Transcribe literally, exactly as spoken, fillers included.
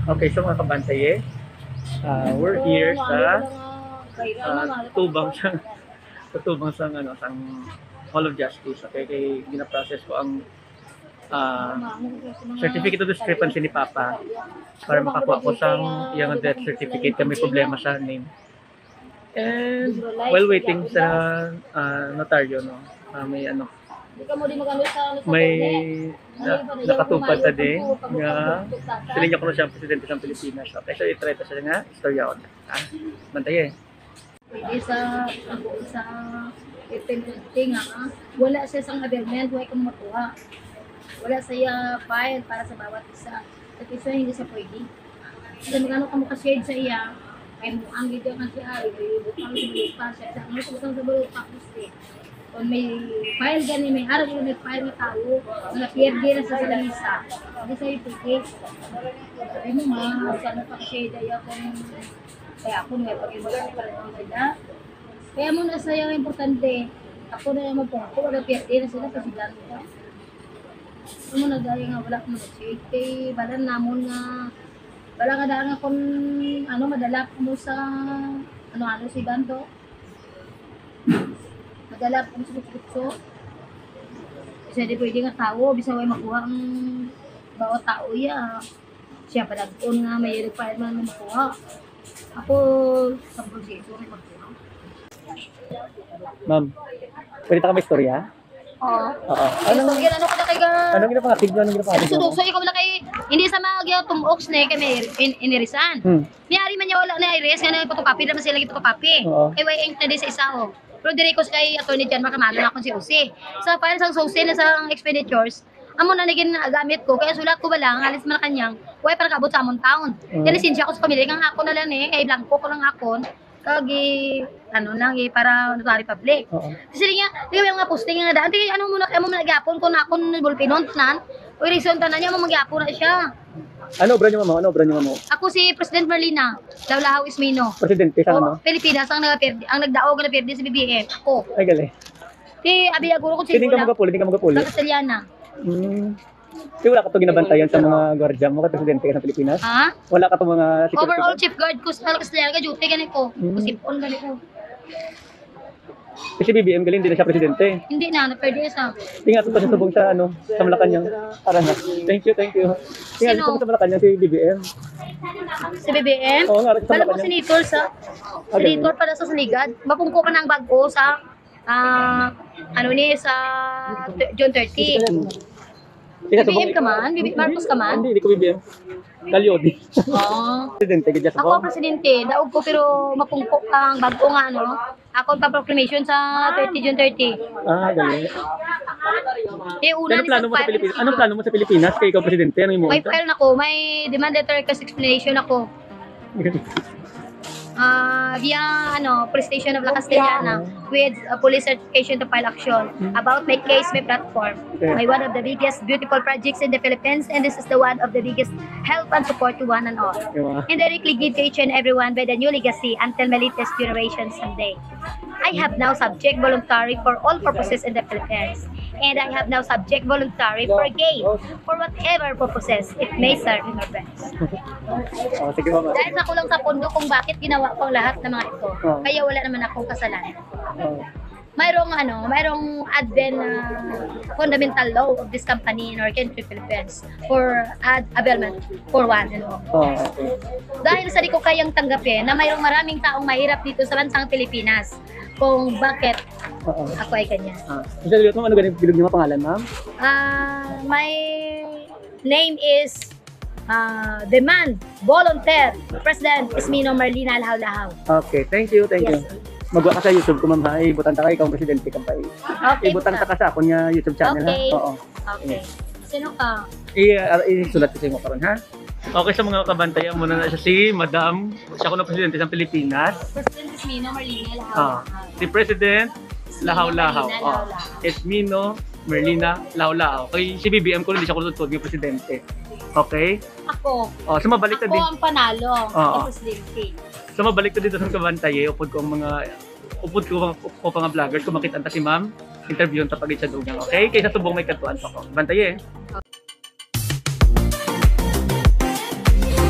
Okay, so mga kabantay, eh, ah, we're here sa, ah, tubang sa, sa tubang sa, ano, sa Hall of Justice. Okay, kay ginaprocess ko ang, ah, certificate of discrepancy ni Papa para makakuha ko sang iyang death certificate kay may problema sa name. And while waiting sa, ah, notaryo, no, ah, may ano, may na-, nakatupad ta di nga sila niya kuno siya ang presidente sa Pilipinas. Okay, so i-try ta siya nga istorya ko na. Ah, bantay, eh. Pwede sa, ako, sa F M fifty nga, ah, wala siya sang availment, wala kang makuha. Wala siya file para sa bawat isa. At isa hindi siya pwede. Sa magano ka mo ka-shade sa iya, kay mo ang gid ang siya, ay, may butang sa balupa, siya sa, ano sa butang sa balupa, gusto. Kung may file gani, may harap na may file na tao, na pierde na sa sila misa. Hindi sa ipigit. Sabi mo, ma, sa ano pa kasi, daya kung, kaya ako, may pag-iba sa parang sila. Kaya mo na saya ang importante. Ako na yung magpungko, wala pierde na sila, kasi dami ka. Ano na daya nga, wala ko mag-shade. Kay, balan namon nga, wala nga daan nga kung, ano, madala ko mo sa, ano, ano, si Bando. Madala po sa kutso. Kasi di pwede nga tao, bisa way makuha ang bawat tao iya. Siya padag-on nga may requirement nga makuha. Ako, sa proseso, may makuha. Ma'am, pwede ta ka istorya? Oo. Oo. Anong, Istorya, ano ko na kay ga- anong ginapangakig mo? Anong ginapangakig mo? Sususo, ikaw na kay, hindi sa mga gyud tum-oks na kay may in-, inirisan. Hmm. Niyari man niya wala na iris, nga nagpatupapir naman sila gipatupapir. Oo. Kay way ink na di sa isa, oh. Pero diri ko kay Attorney Jan Makamalo na akong si O C. Sa file sang S O C na sa expenditures, amo na naging gamit ko. Kaya sulat ko ba lang, alis Malacañang, way para kaabot sa amon taon. Mm. Kaya lisensya ko sa pamilya, kang ako na lang eh, kay blanco ko lang akon. Kag i-, ano lang eh, para notary public. Oo. Kasi niya, di ba yung mga posting nga daan, di, ano mo na, ano mo na gyapon kung akon bulpinon, tanan. Uy, reason tanan niya, mo magyapon na siya. Ano obra niyo, ma'am? Ano obra niyo, ma'am? Ako si President Marlina Laulahaw Ismino. Presidente sa O, ano? Pilipinas ang nagapirdi, ang nagdaog na pirdi sa B B M. Ako. Ay, galing. Di, abi, aguro ko Hindi ka magapuli, hindi ka magapuli. Sa Castellana. Hmm. Di wala ka to ginabantayan sa mga gwardiya mo, kay presidente ka sa Pilipinas? Ha? Wala ka to mga security Overall guard? Chief guard ko sa Castellana, ka duty gani ko. Hmm. Kusipon gani ko. Kasi B B M galing, hindi na siya presidente. Hindi na, na-pwede na siya. Tingnan ko pa sa subong sa, ano, sa Malacañang. Tara na. Thank you, thank you. Tingnan Sino? ko sa Malacañang si B B M. Si B B M? Oo, nga, sa Alam mo, Malacañang. Senator sa, Ah, ganun. Senator pala sa Saligad. Mapungko pa ng bag-o sa, ah, ano ni, sa t-, June thirty. Tingnan B B M subong. Ka man? B B M Marcos ka man? Hindi, hindi ko B B M. Kalyodi. Oo. Presidente, gid siya sa Ako, ko. Presidente, daog ko, pero mapungko ang bag-o nga, ano, ako pa proclamation sa thirty, June thirty. Ah, galing. Eh, una Anong ni plano sa mo sa file Pilipinas? Anong plano mo sa Pilipinas? Kay ikaw presidente, ano mo? May file na ko, may demand letter kasi explanation ako. Ah, via, ano, Police Station of La Castellana with a police certification to file action about my case, my platform. Okay. My one of the biggest beautiful projects in the Philippines, and this is the one of the biggest help and support to one and all. Diba? And directly give to each and everyone by the new legacy until my latest generation someday. I have now subject voluntary for all purposes in the Philippines. And I have now subject voluntary for gain, for whatever purposes it may serve in our friends. Oh, sige, ma'am. Dahil sa kulang sa pondo kung bakit ginawa ko ang lahat ng mga ito, Oh. kaya wala naman akong kasalanan. Oh. Mayroong, ano, mayroong advent na fundamental law of this company in our country, Philippines, for ad availment for one and all. Oh, okay. Dahil sa di ko kayang tanggapin na mayroong maraming taong mahirap dito sa bansang Pilipinas, kung bakit Oo. ako ay ganyan. Ah, sa liwat, ma'am, ano ganing bilog niyo nga pangalan, ma'am? Ah, my name is, ah, Demand Volunteer President Ismino Marlina Lahaw-Lahaw. Okay, thank you, thank you. Yes. Magwa ka sa YouTube ko, ma'am, ha? Ibutang ta kay ikaw ang presidente ka pa, eh. Okay, Ibutang ta. ta ka sa akon nga YouTube channel, ha? Okay. Oo. Okay. Sino ka? I-, ah, isulat ko sa imo karon, ha? Okay, sa mga kabantayan mo na na siya si Madam, siya ko na presidente sa Pilipinas. President Ismino Marlina Lahaw-Lahaw. Ah, si President Lahaw-Lahaw. Marlina Ah, Lahaw-Lahaw. Ismino Marlina Lahaw-Lahaw. Kay si B B M ko, hindi siya ko tutod nga presidente. Okay? Ako. Oh, so mabalik na Ako din. ang panalo Oo. sa presidente. So mabalik na dito sa kabantay, eh. Upod ko ang mga, upod ko mga, ko pa nga vloggers, kung makita ta si ma'am, interviewon ta pag sa dugang. Okay? Kaysa subong may katuan pa ko. Bantay, eh.